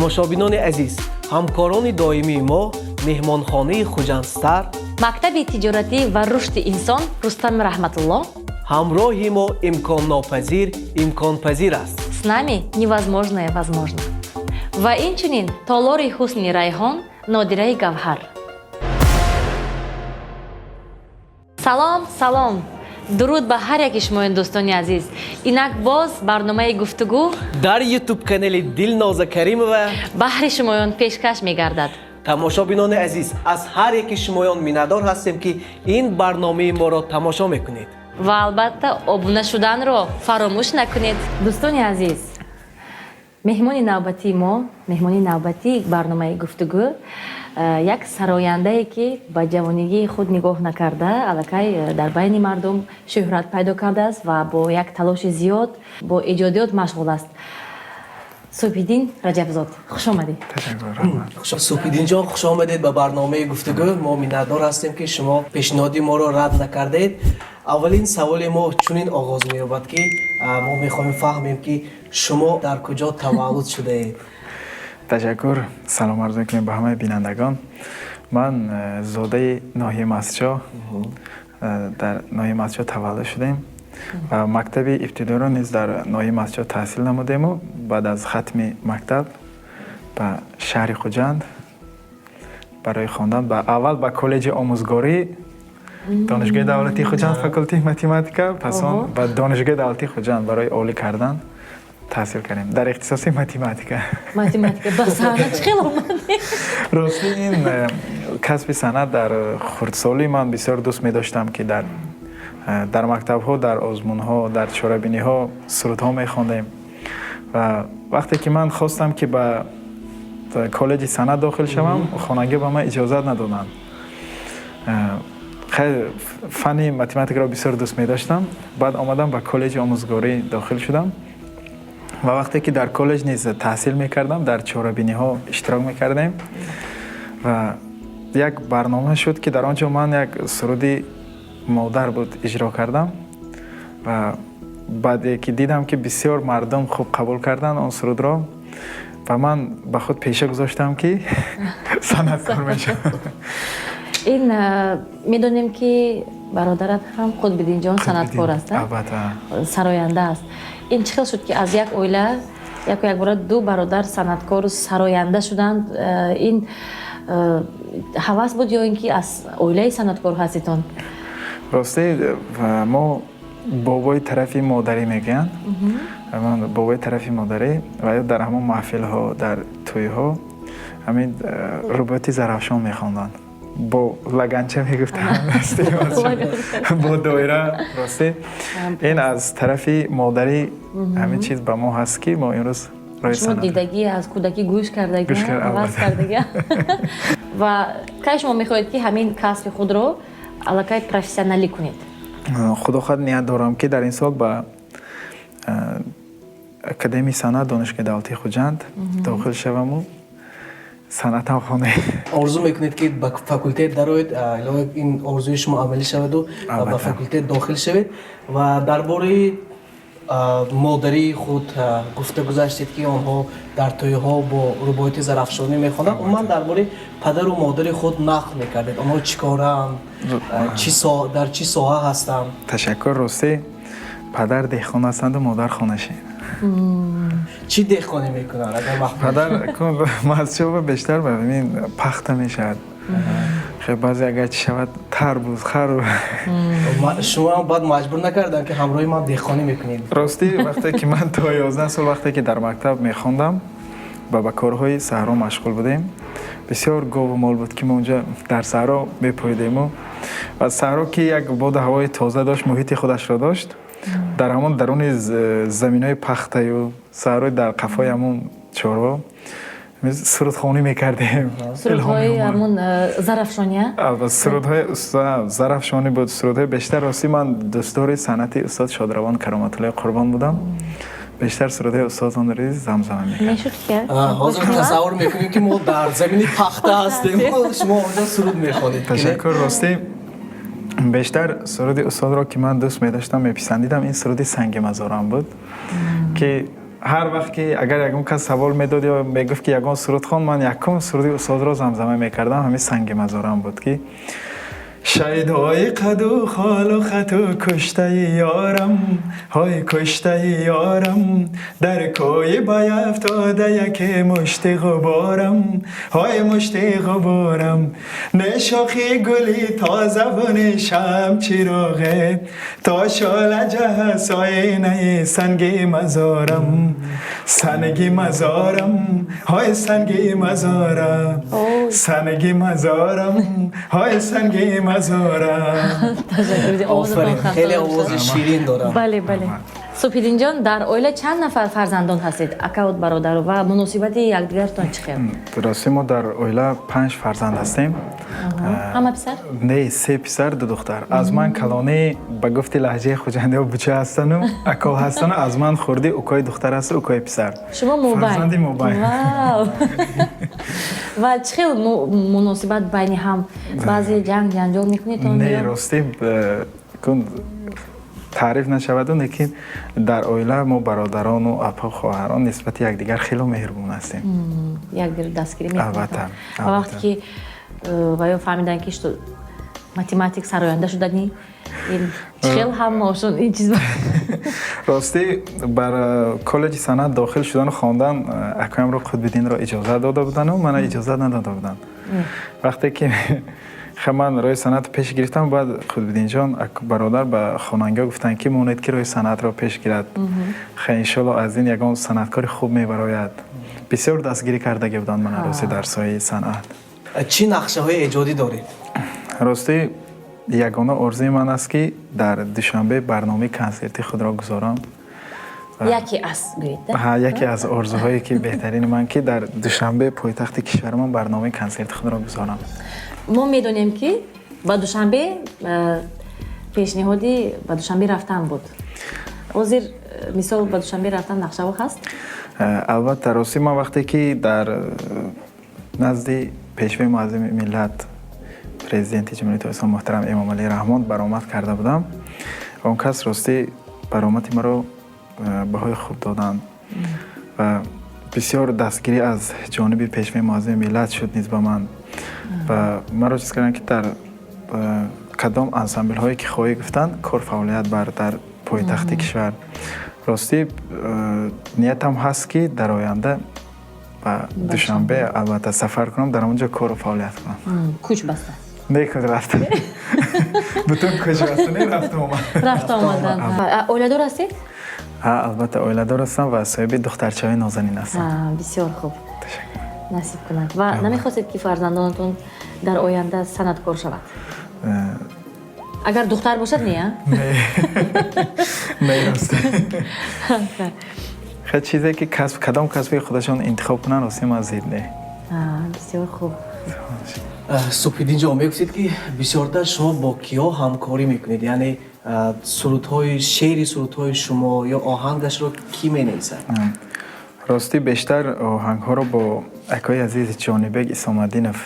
Тамошобинони азиз, ҳамкорони доимии мо меҳмонхонаи Хуҷандстар, мактаби тиҷоратӣ ва рушди инсон Рустами Раҳматулло. Ҳамроҳи мо имконнопазир имконпазир аст. С нами невозможное возможно. Ва инчунин толори ҳусни Райҳон, Нодираи Гавҳар. Салом, салом, дуруд ба ҳар яки шумоён, дӯстони азиз. Инак боз барномаи «Гуфтугӯ» дар Ютуб канали Дилноза Каримова баҳри шумоён пешкаш мегардад. Тамошобинони азиз, аз ҳар яки шумоён миннатдор ҳастем, ки ин барномаи моро тамошо мекунед. Ва албатта, обуна шуданро фаромӯш накунед. Дӯстони азиз, меҳмони навбатии мо, меҳмони навбатии барномаи «Гуфтугӯ» як сарояндае, ки ба ҷавонигии худ нигоҳ накарда, аллакай дар байни мардум шӯҳрат пайдо кардааст ва бо як талоши зиёд бо эҷодиёт машғул аст. Субҳиддин Раҷабзод, хуш омадед. Субҳиддинҷон, хуш омадед ба барномаи «Гуфтугӯ». Мо миннатдор ҳастем, ки шумо пешниҳоди моро рад накардед. Аввалин саволи мо чунин оғоз меёбад, ки мо мехоҳем фаҳмем, ки шумо дар куҷо таваллуд шудаед. Ташаккур. Салом арз мекунем ба ҳамаи бинандагон. Ман зодаи ноҳияи Мастчоҳ, дар ноҳияи Мастчоҳ таваллуд шудем ва мактаби ибтидоиро низ дар ноҳияи Мастчоҳ таҳсил намудему баъд аз хатми мактаб ба шаҳри Хуҷанд барои хондан, ба аввал ба коллеҷи омӯзгорӣ Донишгоҳи давлатии Хуҷанд, факултети математика, пас он ба Донишгоҳи давлатии Хуҷанд барои олӣ кардан таҳсил кардем дар ихтисоси математика. Математика. Ба санъат чӣ хел омадед? Ростӣ, ин касби санъат дар хурдсолӣ ман бисёр дӯст медоштам, ки дар мактабҳо, дар озмунҳо, дар чорабиниҳо сурудҳо мехондем. Ва вақте ки ман хостам, ки ба коллеҷи санъат дохил шавам, хонагӣ ба ман иҷозат надоданд. Фанни математикаро бисёр дӯст медоштам. Баъд омадам, ба коллеҷи омӯзгорӣ дохил шудам ва вақте ки дар коллеҷ низ таҳсил мекардам, дар чорабиниҳо иштирок мекардем ва як барнома шуд, ки дар он ҷо ман як суруди модар буд иҷро кардам. Ва баъде ки дидам, ки бисёр мардум хуб қабул карданд он сурудро, ва ман ба худ пеша гузоштам, ки санъаткор мешавам. Ин медонем, ки бародарат ҳам, Қутбиддинҷон, санъаткор аст. Албатта. Сароянда аст. Ин чӣ хел шуд, ки аз як оила яку якбора ду бародар санъаткору сароянда шуданд? Ин ҳавас буд ё ин ки аз оилаи санъаткор ҳаститон? Ростӣ, мо бобои тарафи модарӣ мегӯянд, бобои тарафи модарӣ, ва ё дар ҳамон маҳфилҳо, дар тӯйҳо ҳамин руботи Зарафшон мехонданд, бо лаганча мегуфтанд, бо доира. Ростӣ, ин аз тарафи модарӣ ҳамин чиз ба мо ҳаст, ки мо имрӯз Шумо дидагӣ, аз кӯдакӣ гӯш кардагӣ, ҳавас кардагӣ. Ва кай шумо мехоҳед, ки ҳамин касби худро аллакай профессионалӣ кунед? Худо хоҳад, ният дорам, ки дар ин сол ба Академияи санъат Донишгоҳи давлатии Хуҷанд дохил шаваму санъатам хонем. Орзу мекунед, ки ба факултет дароед. Илоҳӣ, ин орзуи шумо амалӣ шаваду ба факултет дохил шавед. Ва дар бораи модарии худ гуфта гузаштед, ки онҳо дар тӯйҳо бо рубоити Зарафшонӣ мехонанд. Умуман, дар бораи падару модари худ нақл мекардед. Онҳо чӣ коранд, дар чӣ соҳа ҳастанд? Ташаккур. Ростӣ, падар деҳқон ҳастанду модар хонашин. Чӣ деҳқонӣ мекунанд, агар махфӣ? Падар мазчоба бештар ба ин пахта мешавад. Хеле баъзе агар чӣ шавад, тарбуз, хару. Шумоам баъд маҷбур накарданд, ки ҳамроҳи ман деҳқонӣ мекунед? Ростӣ, вақте ки ман то 11 сол, вақте ки дар мактаб мехондам ва ба корҳои саҳро машғул будем, бисёр гову мол буд, ки мо унҷа дар саҳро мепоидему ва саҳро, ки як боду ҳавои тоза дошт, муҳити худашро дошт, дар ҳамон даруни заминҳои пахтаю саҳрои дар қафои ҳамон чорво сурудхонӣ мекардем. Сурудҳои ҳамун Зарафшония? Сурудҳои Зарафшонӣ буд, сурудҳои бештар. Ростӣ, ман дӯстдори санъати устод шодравон Кароматуллои Қурбон будам. Бештар сурудҳои устодонро замзама мекардам. Мешуд ки Ҳозир тасаввур мекунем, ки мо дар замини пахта ҳастем, шумо онҷо суруд мехонед. Ташаккур. Ростӣ, бештар суруди устодро, ки ман дӯст медоштам, меписандидам, ин суруди «Санги мазорам» буд, ки Ҳар вақт ки агар ягон кас савол медод ё мегуфт, ки ягон суруд хон, ман якум суруди устодро замзама мекардам. Ҳамин «Санги мазорам» буд, ки шайдои қаду холу хату куштаи ёрам, ҳой, куштаи ёрам, дар кӯи барафтода яке мушти ғуборам, ҳой, мушти ғуборам, не шохи гули тозаву не шам чироғе, то шола ҷаҳа соинаи санги мазорам, санги мазорам, ҳой, санги мазорам, санги мазорам, ҳой, санги мазорам. Офарин, хеле овози ширин дорам. Бале. Субҳиддинҷон, дар оила чанд нафар фарзандон ҳастед, акаву бародару, ва муносибати якдигаратон чӣ хел? Ростӣ, мо дар оила панҷ фарзанд ҳастем. Ҳама писар? Не, се писар, ду духтар. Аз ман калонӣ, ба гуфти лаҳҷаи хуҷандиҳо, буча ҳастану ако ҳастану, аз ман хурдӣ укои духтар ҳасту укои писар. Шумо мобайн? Фарзанди мобайн. Вау! Ва чӣ хел муносибат байни ҳам? Баъзе ҷанг ҷанҷол мекунед? Не, ростӣ, кун таъриф нашаваду, лекин дар оила мо бародарону апа хоҳарон нисбати якдигар хело меҳрубон ҳастем. Якдигар дастгирӣ? Албатта. Ва вақте ки ва ё фаҳмиданд, ки математик сароянда шудани, ин чӣ хел ҳамаошон ин чиз? Ростӣ, бар коллеҷи санъат дохил шудану хондан акоямро Қутбиддинро иҷозат дода будану мана иҷозат надода буданд. Вақте ки ман роҳи санъатро пеш гирифтам, баъд Қутбиддинҷон бародар ба хонангиҳо гуфтанд, ки монед, ки роҳи санъатро пеш гирад, хе, иншоалло, аз ин ягон санъаткори хуб мебарояд. Бисёр дастгирӣ кардаги буданд мана, рости, дар соҳаи санъат. Чӣ нақшаҳои эҷодӣ доред? Ростӣ, ягона орзуи ман аст, ки дар Душанбе барномаи консертии худро гузорам. Яке аз, гӯед. Яке аз орзуҳое, ки беҳтарини ман, ки дар Душанбе, пойтахти кишварамон, барномаи консерти худро гузорам. Мо медонем, ки ба Душанбе пешниҳоди ба Душанбе рафтан буд. Ҳозир, мисол, ба Душанбе рафтан нақшаҳо ҳаст? Албатта. Ростӣ, ман вақте ки дар назди Пешвои муаззами миллат, Президенти Ҷумҳурии Тоҷикистон муҳтарам Эмомалӣ Раҳмон баромад карда будам, он кас, ростӣ, баромади маро баҳои хуб доданд ва бисёр дастгирӣ аз ҷониби Пешвои муаззами миллат шуд низ ба ман ва маро чиз карданд, ки дар кадом ансамблҳое ки хоҳӣ, гуфтанд, кор фаъолият бар дар пойтахти кишвар. Ростӣ, ниятам ҳаст, ки дар оянда ба Душанбе, албатта, сафар кунам, дар он ҷо кору фаъолият кунам. Кӯч баста? Не, рафта, бутун кӯч баста не, рафта омад. Рафта омадан. Оиладор ҳастед? Албатта, оиладор ҳастам ва соҳиби духтарчаҳои нозанин ҳастам. Бисёр хуб, насиб кунад. Ва намехостед, ки фарзандонатон дар оянда санъаткор шавад? Агар духтар бошад, не? Не, рости, хел чизе ки касб, кадом касбе худашон интихоб кунанд, рости, ман зид не. Бисёр хуб. Субҳиддинҷон, мегуфтед, ки бисёртар шумо бо киҳо ҳамкорӣ мекунед, яъне сурудҳои, шеъри сурудҳои шумо ё оҳангашро кӣ менависад? Ростӣ, бештар оҳангҳоро бо акои азиз Ҷонибек Исомаддинов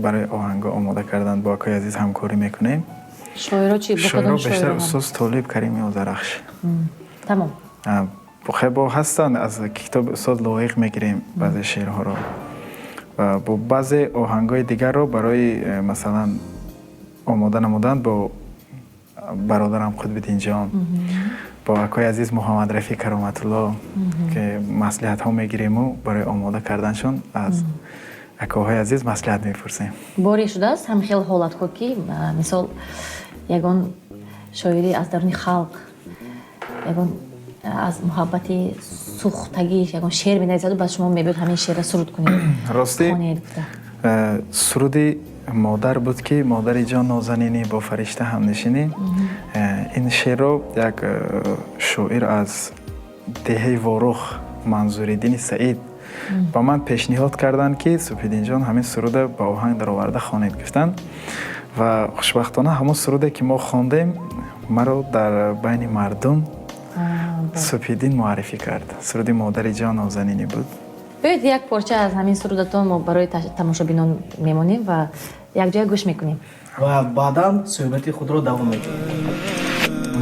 барои оҳангҳо омода карданд, бо акои азиз ҳамкорӣ мекунем. Шоиро чи? Шоиро бештар устоз Толиб Карими Озарахш. Тамом. Хебо ҳастанд, аз китоби устод Лоиқ мегирем баъзе шеърҳоро ва бо баъзе оҳангҳои дигарро барои масалан, омода намудан бо бародарам Қутбиддинҷон, бо акои азиз Муҳаммадрафиъ Кароматулло, ки маслиҳатҳо мегириму барои омода карданшон аз акоҳои азиз маслиҳат мепурсем. Боре шудааст ҳам хел ҳолатҳо, ки мисол, ягон шоире аз даруни халқ, ягон аз муҳаббати сӯхтагиш ягон шеър менависаду баъд шумо мебиёд, ҳамин шеърра суруд кунед? Ростӣ, суруди модар буд, ки «Модари ҷон, нозанинӣ, бо фаришта ҳамнишинӣ». Ин шеърро як шоир аз деҳаи Ворух, Манзуриддини Саид, ба ман пешниҳод карданд, ки «Субҳиддинҷон, ҳамин суруда ба оҳанг дароварда хонед», гуфтанд. Ва хушбахтона ҳамон суруде, ки мо хондем, маро дар байни мардум Субҳиддин муаррифӣ кард. Суруди «Модари ҷон, нозанинӣ» буд. Биёед, як порча аз ҳамин сурудатон мо барои тамошобинон мемонем ва якҷоя гӯш мекунем. Ва баъдан суҳбати худро давом медиҳем.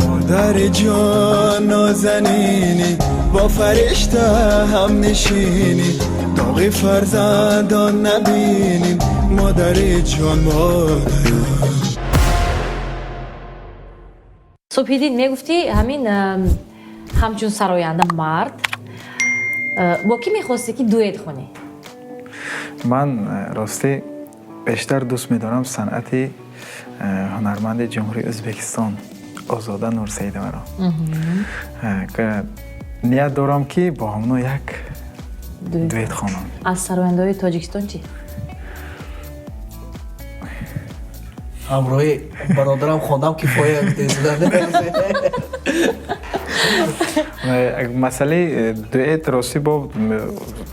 Модари ҷон, нозанинӣ. Бо фаришта ҳам нишинӣ, доғи фарзандон набинем, модари ҷон, модарам. Субҳиддин, мегуфтӣ, ҳамин ҳамчун сароянда мард бо кӣ мехостӣ, ки дуэт хонӣ? Ман ростӣ бештар дӯст медорам санъати ҳунарманди Ҷумҳурии Ӯзбекистон Озода Нурсаидоваро. Ният дорам, ки бо ҳамоно як дуэт хонам. Аз сарояндаҳои Тоҷикистон чӣ? Ҳамроҳи бародарам хондам, кифоя. Масъалаи дуэт ростӣ бо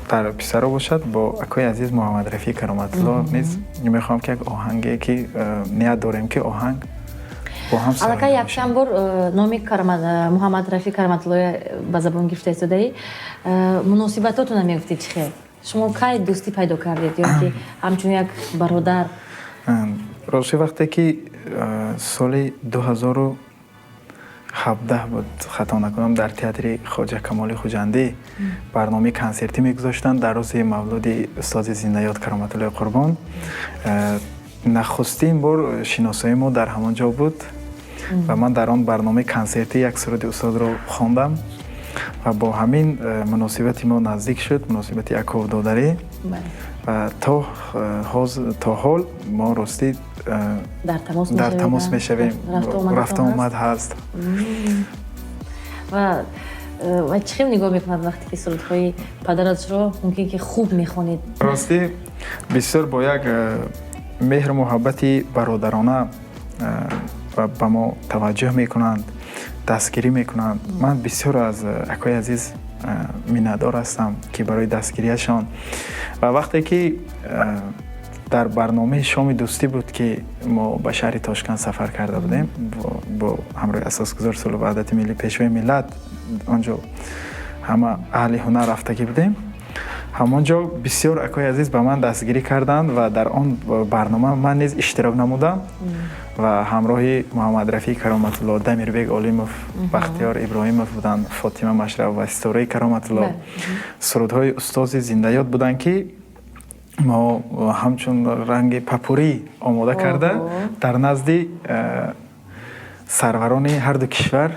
дар писаро бошад, бо акои азиз Муҳаммадрафеъ Кароматулло низ мехоҳам, ки як оҳанге ки ният дорем, ки оҳанг бо ҳам. Аллакай якчанд бор номи Муҳаммадрафеъ Кароматуллоя ба забон гирифта истодаӣ. Муносибатотона мегуфтед, чӣ хел? Шумо кай дӯстӣ пайдо кардед ё ки ҳамчун як бародар? Ростӣ, вақте ки соли 2017 буд, хато накунам, дар театри Хоҷа Камоли Хуҷандӣ барномаи консертӣ мегузоштанд дар рӯзи мавлуди устози зиндаёд Кароматуллои Қурбон, нахустин бор шиносоии мо дар ҳамон ҷо буд ва ман дар он барномаи консертӣ як суруди устодро хондам ва бо ҳамин муносибати мо наздик шуд, муносибати акову додарӣ, ва то ҳол мо ростӣ дар тамос мешавем, рафтуомад ҳаст. Ва чӣ хел нигоҳ мекунад, вақте ки сурудҳои падаратро мумкин ки хуб мехонед? Ростӣ, бисёр бо як меҳру муҳаббати бародарона ба мо таваҷҷӯҳ мекунанд, дастгирӣ мекунанд. Ман бисёр аз акои азиз миннатдор ҳастам, ки барои дастгириашон. Ва вақте ки дар барномаи шоми дӯстӣ буд, ки мо ба шаҳри Тошканд сафар карда будем бо ҳамроҳи асосгузори сулҳу ваҳдати миллӣ, Пешвои миллат, он ҷо ҳама аҳли ҳунар рафтагӣ будем, ҳамон ҷо бисёр акои азиз ба ман дастгирӣ карданд ва дар он барнома ман низ иштирок намудам ва ҳамроҳи Муҳаммадрафеъ Кароматулло, Дамирбек Олимов, Бахтиёр Иброҳимов буданд, Фотима Машраб ва Ситораи Кароматулло. Сурудҳои устози зиндаёд буданд, ки мо ҳамчун ранги попурри омода карда, дар назди сарварони ҳарду кишвар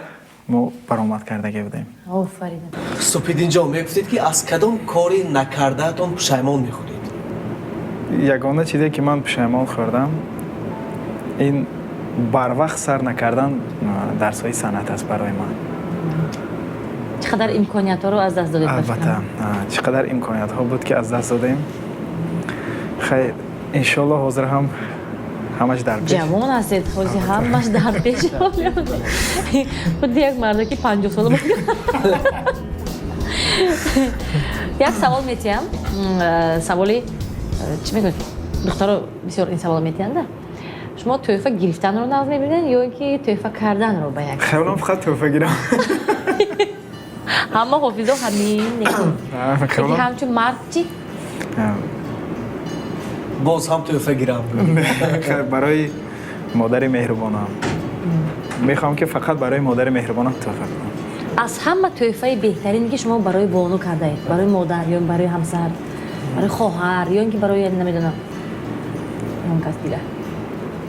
мо баромад кардагӣ будем. Офарин. Субҳиддинҷон, мегуфтед, ки аз кадом кори накардаатон пушаймон мехӯред? Ягона чизе, ки ман пушаймон хӯрдам, ин барвақт сар накардан дарсҳои санъат аст барои ман. Чӣ қадар имкониятҳоро аз даст додед? Албатта, чӣ қадар имкониятҳо буд, ки аз даст додем. Хайр, иншоалло, ҳозир ҳам ҳамаш дар пеш. Ҷавон ҳастед, ҳозир ҳамаш дар пеш. Худи як марде, ки 50 сола. Як савол метиҳам, саволи чӣ мегӯяд, духтаро бисёр ин саволо метиҳанда. Шумо тӯҳфа гирифтанро нағз мебинед ё ин ки тӯҳфа карданро ба як? Хаёлам фақат тӯҳфа гирам. Ҳама ҳофизо ҳамин. Ҳамчун мард чӣ? Боз ҳам тӯҳфа гирам. Барои модари меҳрубонам мехоҳам, ки фақат барои модари меҳрубонам тӯҳфа кунам. Аз ҳама тӯҳфаи беҳтарине, ки шумо барои бону кардаед, барои модар ё барои ҳамсар, барои хоҳар ё ин ки барои, намедонам, он кас дигар?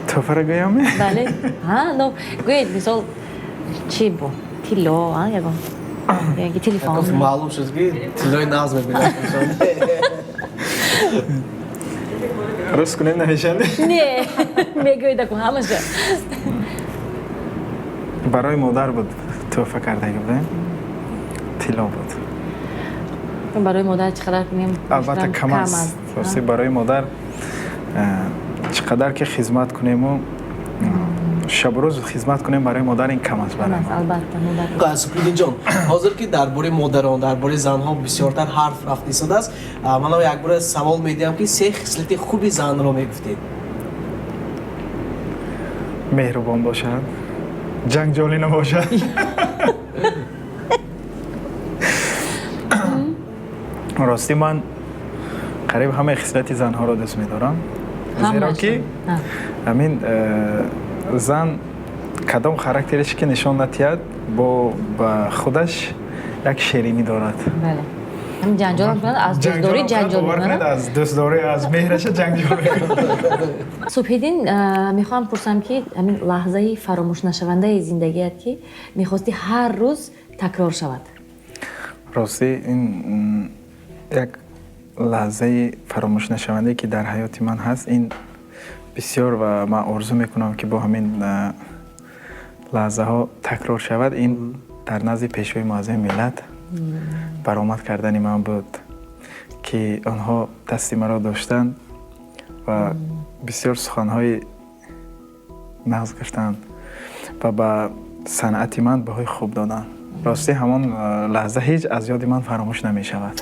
Тӯҳфаро гӯям? Бале, но гӯед, мисол, чӣ бо тилло, ягон ё ин ки телефон. Маълум шуд, ки тиллои нағз мебинад. Рост кунем, намешавад? Не, мегӯед аку ҳамаша. Барои модар буд, тӯҳфа кардаги будем, тилло буд. Барои модар чӣ қадар кунем? Албатта, кам аст. Рости, барои модар чӣ қадар ки хизмат кунему, шабу рӯз хизмат кунем барои модар, ин кам аст барои. Албатта, модар. Субҳиддинҷон, ҳозир ки дар бораи модарон, дар бораи занҳо бисёртар ҳарф рафта истодааст, манам якбора савол медиҳам, ки се хислати хуби занро мегуфтед. Меҳрубон бошад, ҷанҷолӣ набошад. Ростӣ, ман қариб ҳамаи хислати занҳоро дӯст медорам, зеро ки ҳамин зан кадом характереш ки нишон натиҳад, бо ба худаш Як ширинӣ дорад. Бале, ҳам ҷанҷол мекунад, аз дӯстдорӣ ҷанҷол мекунад. Аз дӯстдорӣ, аз меҳраша ҷанҷол мекунад. Субҳиддин, мехоҳам пурсам, ки ҳамин лаҳзаи фаромӯшнашавандаи зиндагият, ки мехостӣ ҳар рӯз такрор шавад? Ростӣ, ин як лаҳзаи фаромӯшнашавандае, ки дар ҳаёти ман ҳаст, ин бисёр ва ман орзу мекунам, ки бо ҳамин лаҳзаҳо такрор шавад, ин дар назди Пешвои Муаззами миллат баромад кардани ман буд, ки онҳо дасти маро доштанд ва бисёр суханҳои нағз гуфтанд ва ба санъати ман баҳои хуб доданд. Ростӣ, ҳамон лаҳза ҳеҷ аз ёди ман фаромӯш намешавад.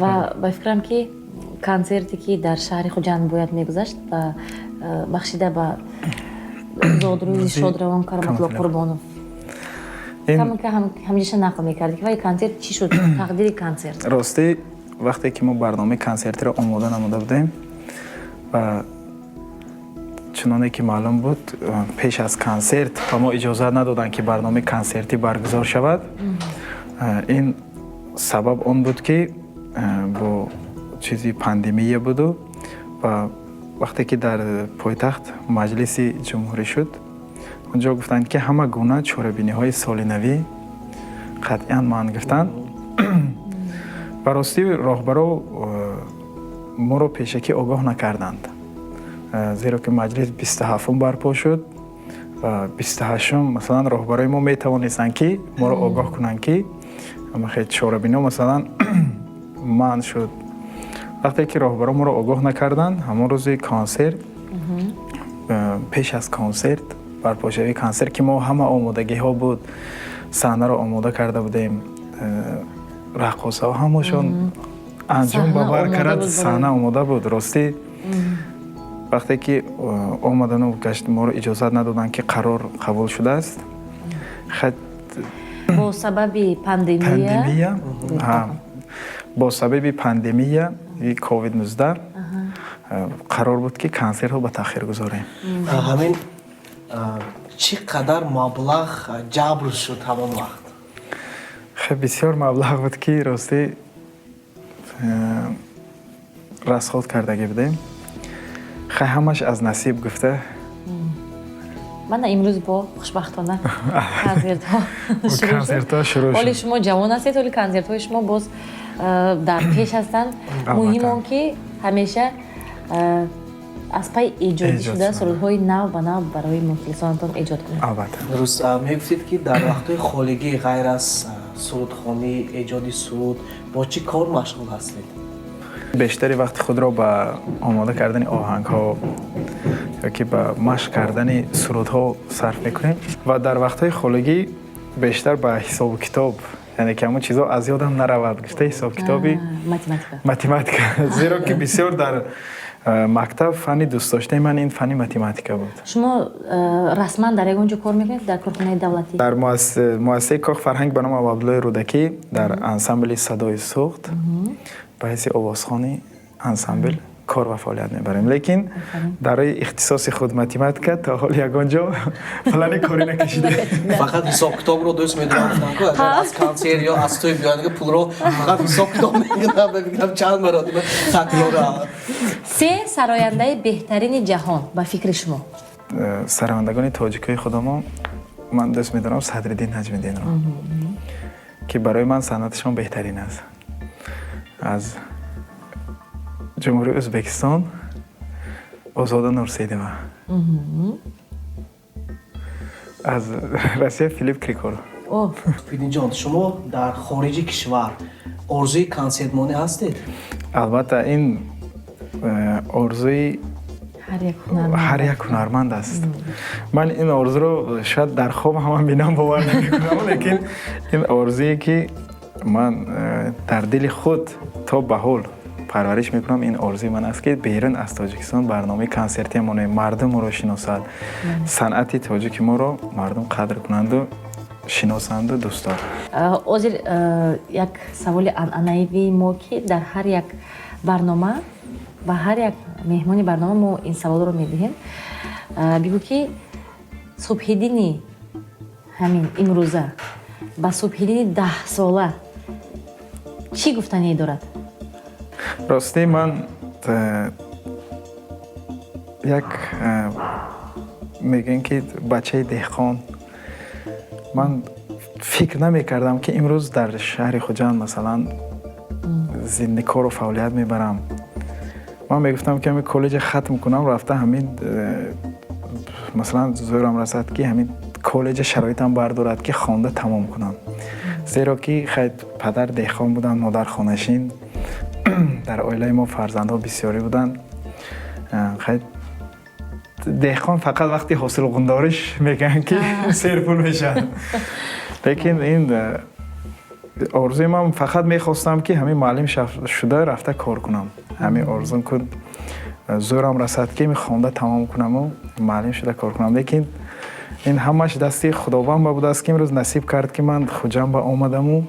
Ва ба фикрам, ки консерте, ки дар шаҳри Хуҷанд бояд мегузашт ба бахшида ба зодрӯзи шодравон Кароматулло Қурбонов, ҳамеша нақл мекард, ки вай консерт чӣ шуд, тақдири консерт? Ростӣ, вақте ки мо барномаи консертиро омода намуда будем ва чуноне ки маълум буд, пеш аз консерт ба мо иҷозат надоданд, ки барномаи консертӣ баргузор шавад. Ин сабаб он буд, ки бо чизи пандемия буду ва вақте ки дар пойтахт Маҷлиси Ҷумҳурӣ шуд, онҷо гуфтанд, ки ҳама гуна чорабиниҳои солинавӣ қатъиян манъ гирифтанд. Ба ростӣ, роҳбаро моро пешакӣ огоҳ накарданд, зеро ки маҷлис 27-ум барпо шуд ва 28-ум масалан роҳбарои мо метавонистанд, ки моро огоҳ кунанд, ки чорабиниҳо масалан манъ шуд. Вақте ки роҳбаро моро огоҳ накарданд, ҳамон рӯзи консерт, пеш аз консерт, барпошавии консерт, ки мо ҳама омодагиҳо буд, саҳнаро омода карда будем, раққосаҳо ҳамашон анҷом ба бар кард, саҳна омода буд. Ростӣ, вақте ки омадану гашт, моро иҷозат надоданд, ки қарор қабул шудааст. Бо сабаби пандемия. Бо сабаби пандемия ковид 19 қарор буд, ки консертро ба таъхир гузорем. Ҳамин чӣ қадар маблағ ҷабр шуд ҳамон вақт? Хеле бисёр маблағ буд, ки ростӣ расход кардагӣ будем. Хай, ҳамаш аз насиб гуфта. Мана имрӯз бо хушбахтона консертҳо. Консертҳо шурӯъ. Ҳоли шумо ҷавон ҳастед, ҳоли консертҳои шумо боз дар пеш ҳастанд. Муҳим он, ки ҳамеша аз пай эҷодӣ шуда, сурудҳои нав ба нав барои мухлисонатон эҷод кунед. Албатта. Дуруст. Мегуфтед, ки дар вақтҳои холигӣ ғайр аз сурудхонӣ, эҷоди суруд бо чӣ кор машғул ҳастед? Бештари вақти худро ба омода кардани оҳангҳо ё ки ба машқ кардани сурудҳо сарф мекунем ва дар вақтҳои холигӣ бештар ба ҳисобу китоб, яъне ки ҳамон чизҳо аз ёдам наравад гуфта, ҳисобкитоби математика. Математика, зеро ки бисёр дар мактаб фанни дӯстдоштаи ман ин фанни математика буд. Шумо расман дар ягон ҷо кор мекунед, дар корхонаи давлатӣ? Дар муассисаи Кох фарҳанг ба номи Абуабдуллои Рӯдакӣ, дар ансамбли «Садои Суғд» ба ҳайси овозхони ансамбл кор ва фаъолият мебарем, лекин дар рои ихтисоси худ, математика, то ҳол ягон ҷо плани корӣ накашидем. Фақат ҳисобкитобро дӯст медорам, гуфтам, агар аз консерт ё аз тӯй биёяд, пулро фақат ҳисобкитоб мекунам, мебинам чанд маротиба такрора. Се сарояндаи беҳтарини ҷаҳон ба фикри шумо? Сарояндагони тоҷикои худамон, ман дӯст медорам Садриддин Наҷмиддинро, ки барои ман санъаташон беҳтарин аст. Аз Ҷумҳурии Ӯзбекистон Озода Нурсейдова, аз Россия Филипп Киркоров. Субҳиддинҷон, шумо дар хориҷи кишвар орзуи консертмонӣ ҳастед? Албатта, ин орзуи ҳар як ҳунарманд аст. Ман ин орзуро шояд дар хоб ҳама бинам, бовар намекунам, лекин ин орзуе, ки ман дар дили худ то ба ҳол парвариш мекунам, ин орзуи ман аст, ки берун аз Тоҷикистон барномаи консертия монем, мардум моро шиносад, санъати тоҷики моро мардум қадр кунанду шиносанду дӯст доранд. Ҳозир як саволи анъанавии мо, ки дар ҳар як барнома ба ҳар як меҳмони барнома мо ин саволро медиҳем. Бигӯ, ки Субҳиддини ҳамин имрӯза Ба Субҳиддини 10сола чӣ гуфтание дорад? Ростӣ, ман як мегӯем ки бачаи деҳқон, ман фикр намекардам, ки имрӯз дар шаҳри Хуҷанд, масалан, кору фаъолият мебарам. Ман мегуфтам, ки ҳамин коллеҷа хатм кунам, рафта ҳамин масалан, зӯрам расад, ки ҳамин коллеҷа шароитам бардорад, ки хонда тамом кунам, зеро ки хай, падар деҳқон буданд, модар хонашин, дар оилаи мо фарзандҳо бисёрӣ буданд. Хай, деҳқон фақат вақти ҳосилғундориш мегӯянд, ки серпул мешавад, лекин ин орзуи ман фақат мехостам, ки ҳамин муаллим шуда рафта кор кунам. Ҳамин орзум кун, зӯрам расад, ки хонда тамом кунаму муаллим шуда кор кунам. Лекин ин ҳамаш дасти Худованд ба будааст, ки имрӯз насиб кард, ки ман Хуҷанд ба омадаму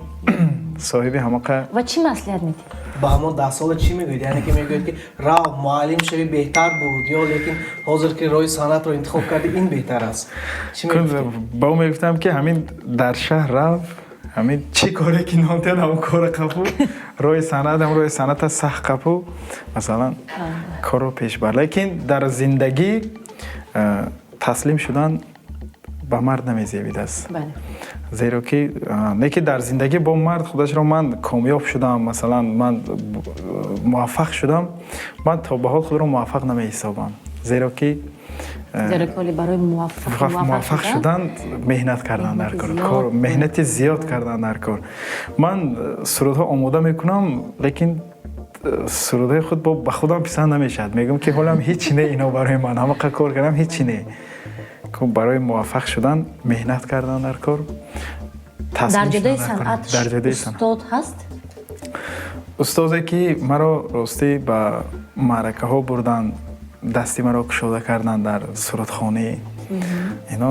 соҳиби ҳамақа. Ва чӣ маслиҳат медиҳед? Ба ҳамон 10сола чӣ мегӯед? Яъне ки мегӯед, ки рав, муаллим шави, беҳтар буд, ё лекин ҳозир ки роҳи санъатро интихоб кардӣ, ин беҳтар аст? Чӣ ба ӯ мегуфтам, ки ҳамин дар шаҳр рав, ҳамин чӣ коре ки нонтиёд, ҳамон кора қапу, роҳи санъат ҳам роҳи санъата сахт қапу, масалан, корро пеш бар, лекин дар зиндагӣ таслим шудан ба мард намезебидааст, зеро ки не ки дар зиндагӣ бо мард худашро ман комёб шудам, масалан, ман муваффақ шудам, ман то ба ҳол худро муваффақ намеҳисобам, зеро ки барои муваффақ шудан меҳнат кардан дар кор, меҳнати зиёд кардан дар кор. Ман сурудҳо омода мекунам, лекин сурудҳои худ ба худам писанд намешавад. Мегӯям, ки ҳолам ҳечи не, ино барои ман ҳамақа кор кардам, ҳечи не. Барои муваффақ шудан меҳнат кардан дар кор. Дар ҷодаи санъат устод ҳаст? Устозе, ки маро ростӣ ба маъракаҳо бурданд, дасти маро кушода карданд дар сурудхонӣ, ино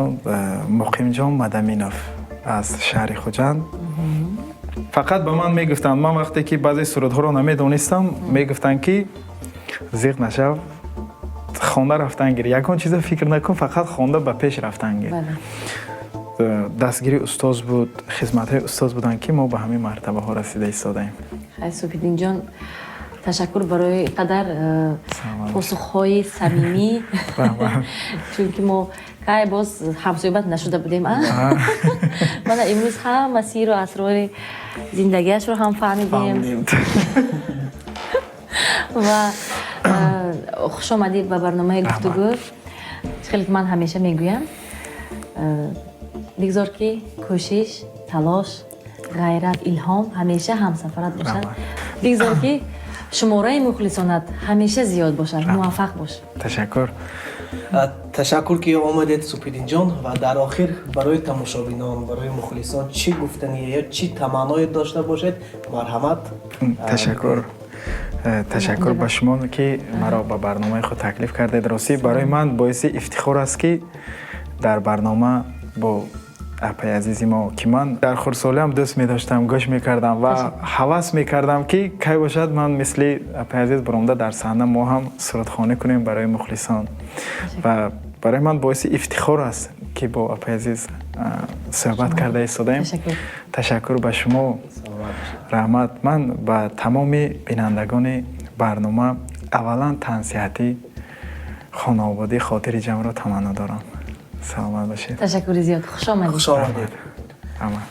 Муқимҷон Мадаминов аз шаҳри Хуҷанд. Фақат ба ман мегуфтанд, ман вақте ки баъзе сурудҳоро намедонистам, мегуфтанд, ки зиқ нашав, хонда рафтан гир, ягон чиза фикр накун, фақат хонда ба пеш рафтан гир. Дастгири устоз буд, хизматҳои устоз буданд, ки мо ба ҳамин мартабаҳо расида истодаем. Хай, Субҳиддинҷон, ташаккур барои қадар посухҳои самимӣ, чунки мо кай боз ҳамсӯҳбат нашуда будем. Мана имрӯз ҳама сиру асрори зиндагиашро ҳам фаҳмидем. Ва хушомадед ба барномаи «Гуфтугӯ». Хеле ки ман ҳамеша мегӯям, бигзор ки кӯшиш, талош, ғайрат, илҳом ҳамеша ҳамсафарат бошад. Бигзор ки шумораи мухлисонат ҳамеша зиёд бошад. Муваффақ бош. Ташаккур. Ташаккур, ки омадед, Субҳиддинҷон. Ва дар охир барои тамошобинон, барои мухлисон чӣ гуфтание ё чӣ таманное дошта бошед, марҳамат. Ташаккур, ташаккур ба шумо, ки маро ба барномаи худ таклиф кардед. Ростӣ, барои ман боиси ифтихор аст, ки дар барнома бо апаи азизи мо, ки ман дар хурдсолиам дӯст медоштам, гӯш мекардам ва ҳавас мекардам, ки кай бошад ман мисли апаи азиз баромада дар саҳна мо ҳам сурудхонӣ кунем барои мухлисон. Ва барои ман боиси ифтихор аст, ки бо апаи азиз суҳбат карда истодаем. Ташаккур ба шумо, раҳмат. Ман ба тамоми бинандагони барнома аввалан тансиҳатӣ, хонаободӣ, хотири ҷамъро таманно дорам. Саломат бошед. Ташаккури зиёд, хушомадед. Хушомадед. Раҳмат.